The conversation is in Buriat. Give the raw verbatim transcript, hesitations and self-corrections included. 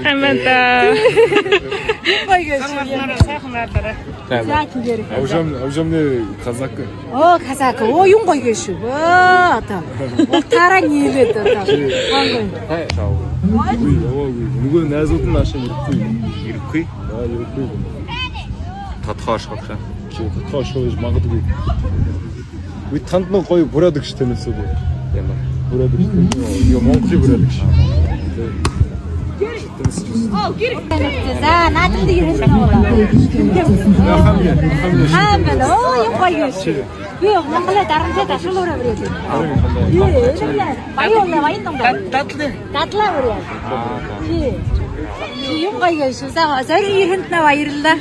Хамаанда. Юун гоё гээшэб. За, тиигээд. Абжам, абжамни казак. Оо, казак. Оо, юун гоё гээшэб. Оо, одоо. Утаараа ниилээд одоо. Гоё. Үгы, үгы. Нүгөө найзууд наашаа ерэхэгүй. Ерэхэгүй? Аа, ерэхэгүй. Тодхоо ошохо. Чи тодхоо ошохо гэжэ магадгүй. Үгы, танда нэгэ гоё буряад эгшэ танилсаад. Ямар? Буряад эгшэ. Юу, Монголой буряад эгшэ. За, нааданда ерэхэ юм байна. Хамаанда. Оо, юун гоё гээшэб. Би Монголой дарамжаа дашуулаараа бариад. Юу, энэ лэ. Баян, баян даа. Дадлаа бариад. Юу гоё гээшэб. За, зорин ерэһэндэтнай баярлаа.